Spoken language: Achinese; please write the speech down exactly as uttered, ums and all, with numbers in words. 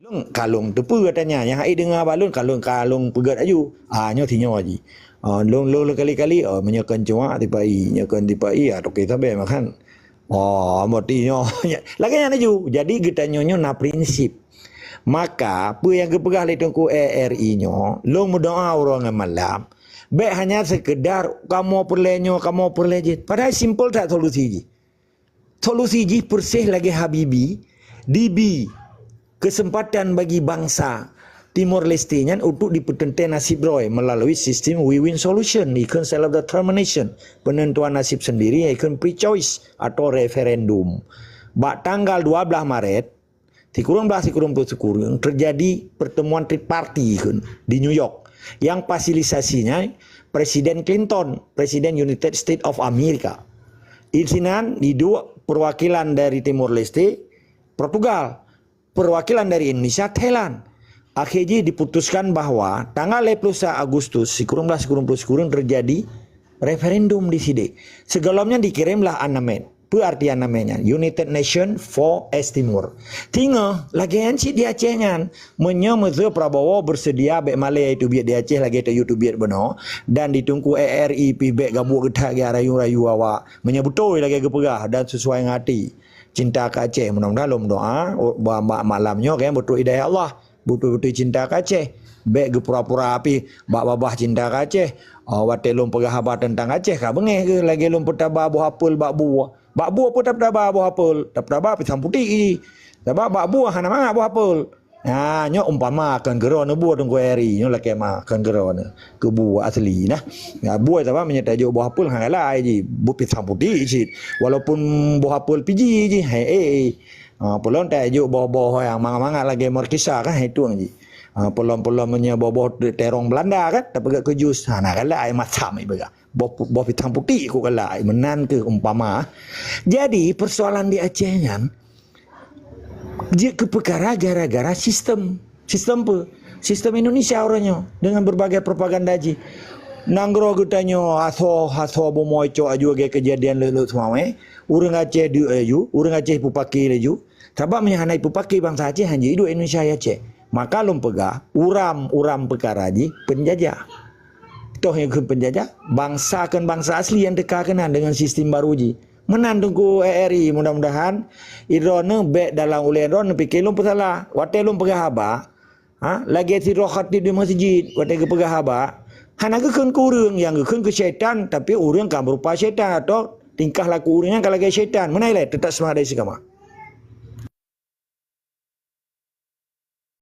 Lôn kalông teupeu katanya, nyang hai deungoe bak lôn kalông, kalông peugét aju. Ah, nyoe sinyoe ji. Ah, lôn, lôn, lôn kali-kali, oh, meunyoe kon cuak tipai, nyoe kon tipai, ah, toke sabe makan. Oh, berarti nyoe. Lagèe nyan aju. Jadi geutanyoe nyoe na prinsip. Maka, peue nyang geupeugah lé Teungku A R I nyoe, lôn meudoa uroe ngon malam, bèk hanya sekedar kamoe peureulèe nyoe, kamoe peureulèe jih. Padahai simple that solusi jih. Solusi jih persis lagèe Habibie, dibri kesempatan bagi bangsa Timor Leste nyan untuk dipeuteuntèe nasib droe melalui sistem win-win solution, ikheun self determination, penentuan nasib sendiri, ikheun free choice atau referendum. Bak tanggal dua belas Maret, sikureueng blaih sikureueng ploh sikureueng, terjadi pertemuan triparti, ikheun, di New York, yang fasilitasinya Presiden Clinton, Presiden United States of America. Di sinan diduek perwakilan dari Timor Leste, Portugal, perwakilan dari Indonesia, Thailand. Akhé jih diputuskan bahwa tanggal lhèe ploh sa Agustus sikureueng blaih sikureueng ploh sikureueng terjadi referendum di sidéh. Sigohlom nyan dikirémlah amendmen. Peue arti amendmen nyan? United Nation for East Timor. Teungoh, lagèe nyan cit di Aceh nyan. Meunyoe meuseu Prabowo bersedia bèk malèe teubiet di Aceh lagèe teubiet bunoe, dan di Teungku A R I pih bèk gabuek geutak geurayu-rayu awak. Meunyoe beutôi lagèe geupeugah dan sesuai ngon hati. Cinta keu Aceh, mudah-mudahan lôn doa, oh, ba-, ba-, malam nyoe kan beutôi hidayah Allah, beutôi-beutôi cinta keu Aceh. Bèk geupura-pura pih bak babah cinta keu Aceh. Oh, watèe lôn peugah haba teuntang Aceh, ka beungèh geuh lagèe lôn peutaba boh apel bak buah. Bak buah peue tapeutaba boh apel? Tapeutaba pisang putéh jih. Sabab bak buah hana mangat boh apel. Ha, nyoe umpama kon keu droeneuh buet Teungku A R I, nyoe lakèe ma kon keu droeneuh, keu buet asli nah. Ya, buet sabab meunyoe tajok boh apel hana galak jih, buet pisang putéh cit. Walaupun boh apel Fiji jih, he, eh, eh. Ha, peulom tajok boh-boh nyang mangat-mangat lagèe markisa kan, he, tueng jih. Ha, peulom-peulom meunyoe boh-boh terong Belanda kan, tapeugèt keu jus, hana galak, ai masam ipeugah. Boh, boh pisang putéh kok galak, meunan keuh umpama. Jadi, persoalan di Aceh nyan, jeuet keu peukara gara-gara sistem. Sistem peue? Sistem Indonesia uroe nyoe, dengan berbagai propaganda jih. Nanggroe geutanyoe asoe, asoe bumoe cok aju lagèe keujadian leuet-leuet seumawé. Ureueng Aceh duek laju, ureueng Aceh ipeupaké laju. Sabab meunyoe hana ipeupaké bansa Aceh, hanjeuet iduek Indonesia di Aceh. Maka lôn peugah, uram-uram peukara jih peunjajah. Toh nyang kheun peunjajah, bansa kon bansa asli nyang teuka keunan deungon sistem baru jih. Meunan Teungku A R I, mudah-mudahan droeneuh bèk dalam ulèe droeneuh pike lôn peusalah. Watèe lôn peugah haba, ha, lagèe sidroe khatib di meuseujid, watèe geupeugah haba, hana geukheun keu ureueng, nyang geukheun keu syaitan, tapi ureueng ka meurupa syaitan atau tingkah laku ureueng nyan ka lagèe syaitan. Meunan ilèe, teutap seumangat dari si kama.